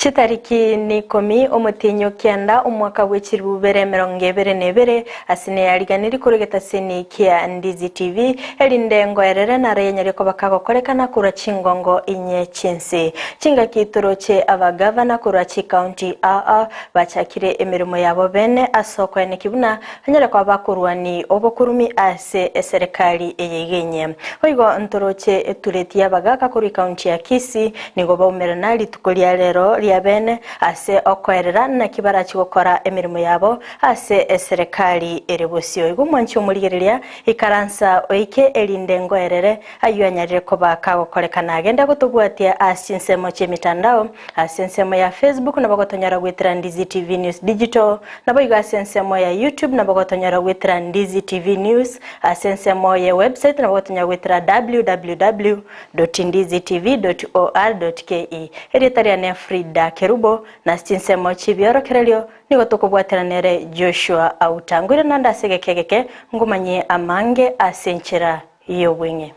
Chitariki nikomi omotienyi o kianda omwaka bwe chilifu bibere emerongo ebere na ebere, ase neyariganirie korwa egetaseni kia Ndizi TV, erinde ngoerere naro yanyaria koba kagokorekana korwa chingongo inye chi'ense. Chingaki toroche abagavana korwa chikaunti aa bachakire emeremo yabo bene ase okoeneki buna banyare koba bakorwani obokurumi ase eserekari eye iga enye. Boigo ntoroche etureti y'abagaka korwa ekaunti ya Kisii nigo baumerana rituko ria rero ria bene ase okoerera naki barachi gokora emeremo yabo ase eserekari ere bosio. Igo omwanchi omorigereria, ikaransa oike erinde ngoerere ayio anyarire koba kagokorekana. Genda gotobwatia ase chinsemo chi'emitandao, ase ensemo ya Facebook nabo gotonyora goetera Ndizi TV News Digital, Naboigo ase ensemo ya YouTube nabo gotonyora goetera Ndizi TV News, ase ensemo ye website nabo gotonyora goetera www.ndizitv.or.ke. Erieta riane Frida Kerubo, na ase chinsemo chi'ebiorokererio nigo tokobwatera nere Joshua Auta. Ngoire naende ase egeka egeke ngomanyie amange ase enchera y'obweng'e.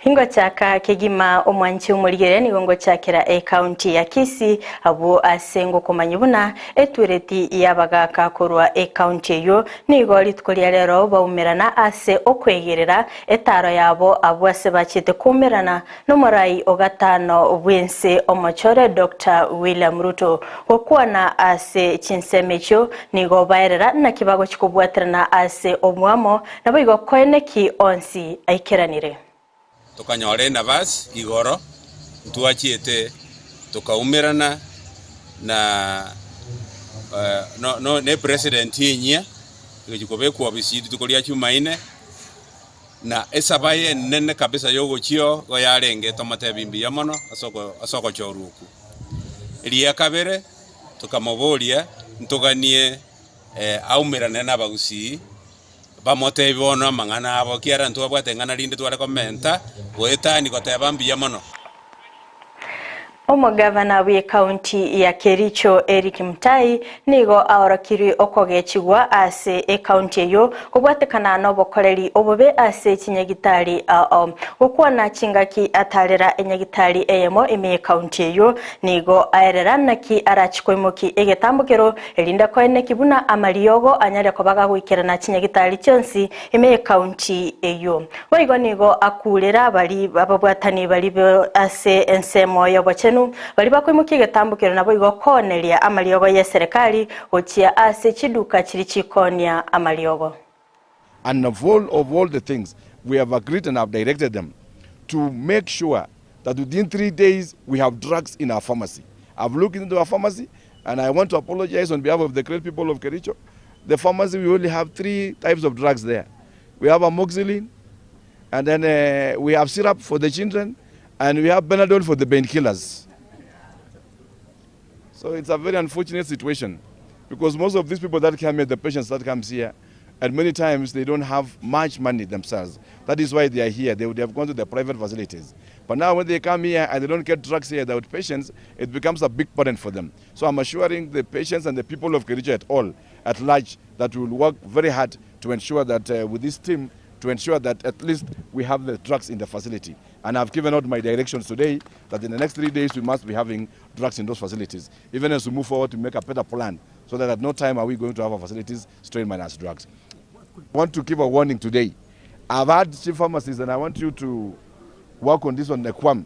Ingochaka kegima omwanchi omorigereria nigo ngochakera ecounty ya Kisii abwo ase ngokomanyia buna etureti y'abagaka korwa ecounty eyio nigo rituko ria rero baumerana ase okwegerera etaro yabo abwo ase bachete koumerana Nomorai o gatano bw'ense omochore Doctor William Ruto gokwana ase chinsemo echio nigo baerera naki bagochia kobwaterana ase obwamo naboigo koeneki onsi aikeranire. Tokanyora enabasi igoro, ntwachiete tokaumerana na ne president enyia, egochia kobekwa obisi rituko ria Jumaine. Na esaba enene kabisa y'ogochia igo yarenge tomotebi mbuya mono ase ogochorwa okwo. Eria kabere tokamoboria ntoganie aumerane nabagusii bamotebi bono amang'ana abo ekiagera ntwabwate ing'ana rinde tware komenta goetania goteba mbuya mono. Omogavana bw'Ekaunti ya Kericho Eric Mutai nigo aorokirwe okogechigwa ase ekaunti eyio kobwatekana nobokoreri obobe ase chinyagitari ao. Gokwana chingaki atarera enyagitari eyemo ime y'ekaunti eyio nigo aerera naki arachi koimoki egetambokero erinde koeneki buna amariogo anyare koba gagoikerana chinyagitari chionsi ime y'ekaunti eyio. Boigo nigo akurera baria ababwatani baria ase ensemo y'obochenu, baria bakoimokia egetambokero naboigo kooneria amariogo y'eserekari gochia ase chiduka chiria chikoonia amariogo. And of all of all the things we have agreed and have directed them to make sure that within 3 days we have drugs in our pharmacy. I've looked into our pharmacy and I want to apologize on behalf of the great people of Kericho. The pharmacy we only have 3 types of drugs there. We have amoxicillin and then uh, we have syrup for the children and we have Benadol for the painkillers. So it's a very unfortunate situation because most of these people that come here, the patients that comes here, and many times they don't have much money themselves. That is why they are here. They would have gone to the private facilities. But now when they come here and they don't get drugs here, the patients, it becomes a big burden for them. So I'm assuring the patients and the people of Kericho at all, at large, that we will work very hard to ensure that uh, with this team, to ensure that at least we have the drugs in the facility. And I've given out my directions today that in the next three days we must be having drugs in those facilities. Even as we move forward to make a better plan so that at no time are we going to have our facilities strained minus drugs. I want to give a warning today. I've had chief pharmacists and I want you to work on this one, Nekwam,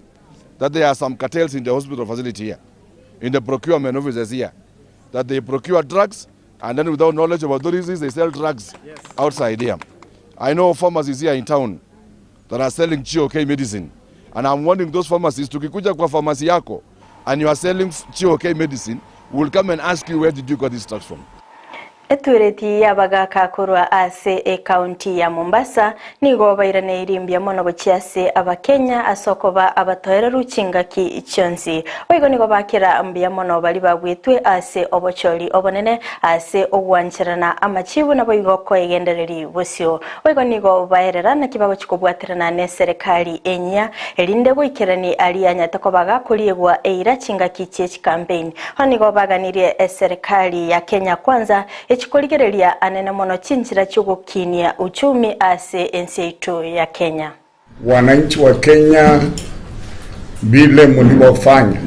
that there are some cartels in the hospital facility here, in the procurement offices here, that they procure drugs and then without knowledge of authorities, they sell drugs yes. outside here. I know pharmacies here in town that are selling GOK medicine. And I'm warning those pharmacies, tukikuja kwa pharmacy yako and you are selling GOK medicine, we'll come and ask you where did you got these drugs from. Etureti y'abagaaka korwa ase ekaunti ya Mombasa nigo bairaneirie mbuya mono gochia ase Abakenya ase okoba abatoereru chingaki chionsi. Boigo nigo bakera mbuya mono baria bagwetwe ase obochori obonene ase ogwancherana amachibu naboigo koegendereri bosio. Boigo nigo baerera naki bagochia kobwaterana neserekari enyia erinde goikerani aria anyate koba gakoriegwa eira chingaki chie chikampeini. Bono nigo baganirie eserekari ya Kenya Kwanza. echikorigereria anene mono chinchera chiogokinia uchumi ase ense yaito ya Kenya. Wananchi wa Kenya vile mlivyofanya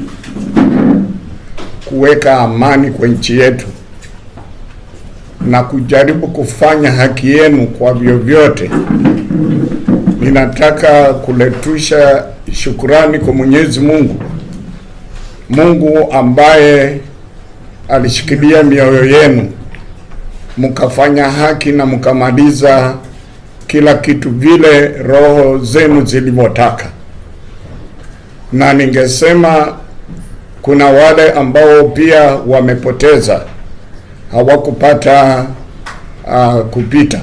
kuweka amani kwa nchi yetu na kujaribu kufanya haki yenu kwa vyovyote, ninataka kuletusha shukurani kwa Mwenyezi Mungu, Mungu ambaye alishikilia mioyo yenu mkafanya haki na mkamaliza kila kitu vile roho zenu zilivyotaka. Na ningesema kuna wale ambao pia wamepoteza, hawakupata kupita,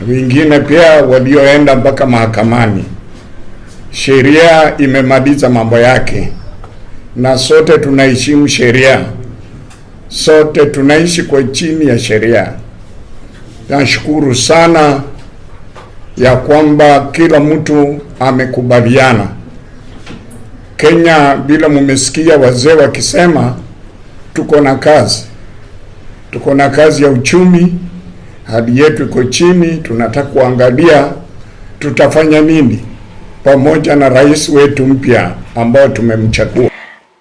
wengine pia walioenda mpaka mahakamani. Sheria imemaliza mambo yake, na sote tunaheshimu sheria, sote tunaishi kwa chini ya sheria. Nashukuru sana ya kwamba kila mtu amekubaliana. Kenya, bila mumesikia wazee wakisema, tuko na kazi, tuko na kazi ya uchumi, hali yetu iko chini, tunataka kuangalia tutafanya nini pamoja na rais wetu mpya ambao tumemchagua.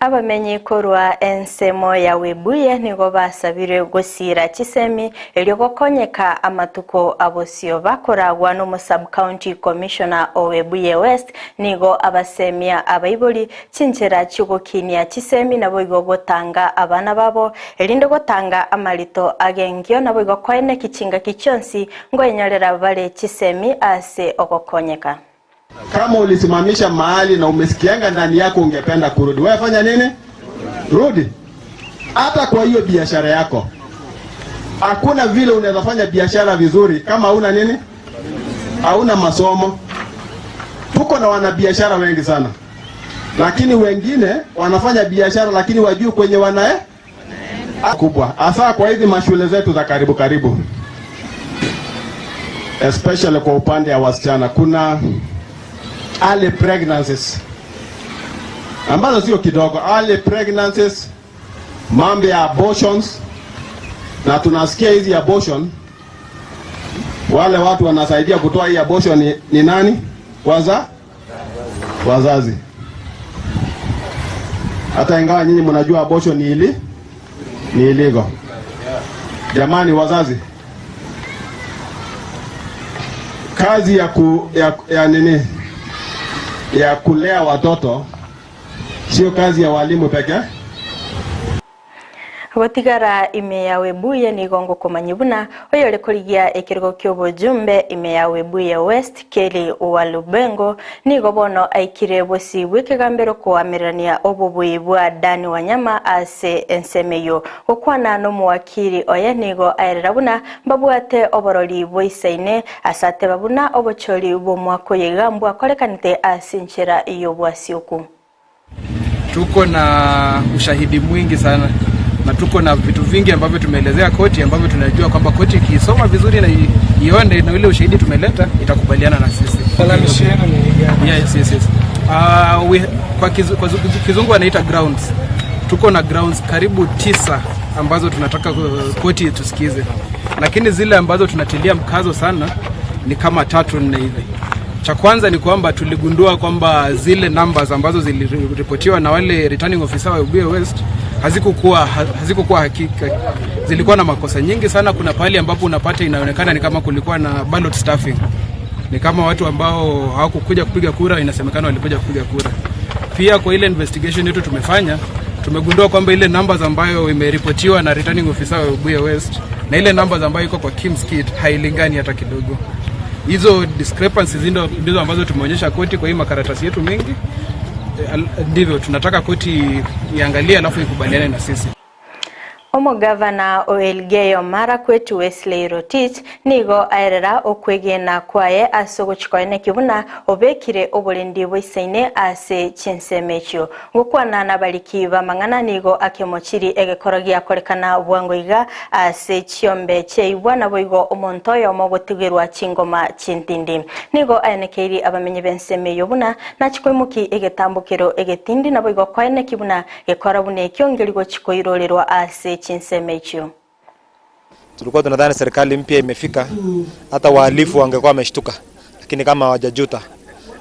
Abamenyi korwa ensemo ya Webuye nigo basabire gosira chisemi erio gokonyeka amatuko abosio bakoragwa n'omu sub county commissioner o Webuye West nigo abasemia abaibori chinchera chigokinia chisemi nabo igo gotanga abana babo erinde gotanga amarito agengio nabo igo koene kichinga kichonsi ngoenyorera bare chisemi ase ogokonyeka. Kama ulisimamisha mahali na umesikianga ndani yako ungependa kurudi, wewe fanya nini? Rudi. Hata kwa hiyo biashara yako, hakuna vile unaweza fanya biashara vizuri kama hauna nini, hauna masomo. Tuko na wanabiashara wengi sana, lakini wengine wanafanya biashara lakini wajui kwenye wanae kubwa, hasa kwa hizi mashule zetu za karibu karibu, especially kwa upande wa wasichana kuna early pregnancies ambazo sio kidogo, early pregnancies, mambo ya abortions, na tunasikia hizi abortion, wale watu wanasaidia kutoa hii abortion ni nani? Wazazi. Hata ingawa nyinyi mnajua abortion ni illegal. Jamani wazazi, kazi ya, ku, ya, ya nini ya kulea watoto sio kazi ya walimu pekee. Gotigara ime ya Webuye nigo ngokomanya buna oyore korigia ekerogo kia obojumbe ime ya Webuye West Kelly Walubengo nigo bono aikire bosi bw'ekegambero koamererania obobui bwa Dani Wanyama ase enseme eyo gokwana n'omuwakiri oye nigo aerera buna mbabwate oborori bwaisaine ase ateba buna obochori bw'omwaka oyo iga mbwakorekanete ase enchera y'obwasioku. Tuko na ushahidi mwingi sana na tuko na vitu vingi ambavyo tumeelezea koti ambavyo tunajua kwamba koti ikiisoma vizuri na ione na ile ushahidi tumeleta itakubaliana na sisi. Malalamishi yenu ni gani? Yes. Kwa kizungu wanaita grounds. Tuko na grounds karibu 9 ambazo tunataka koti tusikize, lakini zile ambazo tunatilia mkazo sana ni kama 3 4 hivi. Cha kwanza ni kwamba tuligundua kwamba zile numbers ambazo ziliripotiwa na wale returning officer wa Webuye West hazikukuwa hakika, zilikuwa na makosa nyingi sana. Kuna pahali ambapo unapata inaonekana ni kama kulikuwa na ballot stuffing, ni kama watu ambao hawakukuja kupiga kura inasemekana walikuja kupiga kura. Pia kwa ile investigation yetu tumefanya, tumegundua kwamba ile numbers ambayo imeripotiwa na returning officer wa Webuye West na ile numbers ambayo iko kwa KIEMS kit hailingani hata kidogo. Hizo discrepancies ndizo ambazo tumeonyesha koti kwa hii makaratasi yetu mengi. Ndivyo tunataka koti iangalie alafu ikubaliane na sisi. Omogavana o Elgeyo Marakwet Wesley Rotich nigo aerera okwegena kwaye ase ogochikoene kibuna obekire oborendi bwaisaine ase chinsemo echio gokwana nabariki bamang'ana nigo akemochiri egekoro giakorekana bwango iga ase chiombe chiaibwa nabo igo omonto oyomo gotigerwa chingoma chintindi nigo aenekeiri abamenyi b'ensemo eyo buna nachikoimoki egetambokero egetindi nabo igo koene kibuna gekora buna ekio ngeri gochikoirorerwa ase chinsemo echio. Tulikuwa tunadhani serikali mpya imefika, hata wahalifu wangekuwa wameshtuka, lakini kama hawajajuta,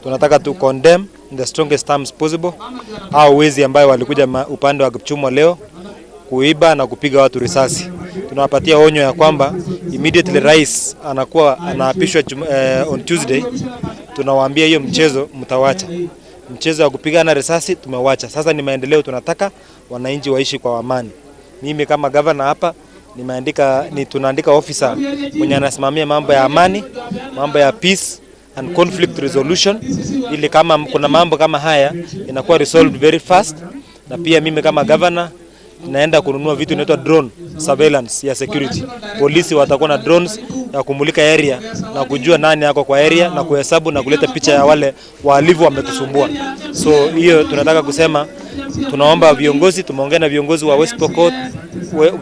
tunataka tu condemn in the strongest terms possible hao wezi ambayo walikuja upande wa Kipchumwa leo kuiba na kupiga watu risasi. Tunawapatia onyo ya kwamba immediately rais anakuwa anaapishwa on Tuesday, tunawaambia hiyo mchezo mtawacha. Mchezo wa kupigana risasi tumewacha. Sasa ni maendeleo tunataka wananchi waishi kwa amani. Mimi kama governor hapa nimeandika ni tunaandika officer mwenye anasimamia mambo ya amani, mambo ya peace and conflict resolution, ili kama kuna mambo kama haya inakuwa resolved very fast. Na pia mimi kama governor naenda kununua vitu inaitwa drone surveillance ya security. Polisi watakuwa na drones ya kumulika area na kujua nani ako kwa area na kuhesabu na kuleta picha ya wale wahalifu wametusumbua. So hiyo tunataka kusema, tunaomba viongozi, tumeongea na viongozi wa West Pokot,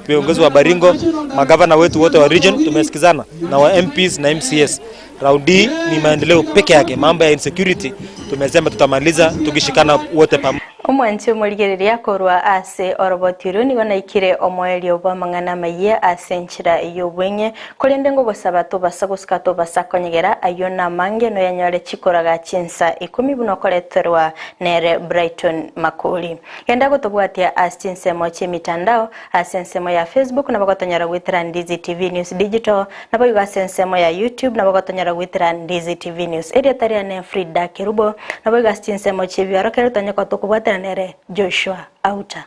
viongozi wa Baringo, magavana wetu wote wa region, tumesikizana na wa MPs na MCS. Round hii ni maendeleo peke yake, mambo ya insecurity tumesema tutamaliza tukishikana wote pamoja. Omwanchi omorigereria korwa ase orobotiru nigo naikire omoerio bwa mang'ana maiye ase enchera y'obweng'e korende ngogosaba tobasa gosika tobasa konyegera ayo namange noyanyore chikoraga chinsa 10 buno okoreterwa nere Brighton Makori genda gotobwatia ase chinsemo chiemitandao ase ensemo ya Facebook nabo gotonyora gwitera Ndizi TV News Digital nabo igo ase ensemo ya YouTube nabo gotonyora gwitera Ndizi TV News eria tariane Frida Kerubo nabo igo ase chinsemo chiebiaro kero tonyeko tokobwatera nere Joshua Auta.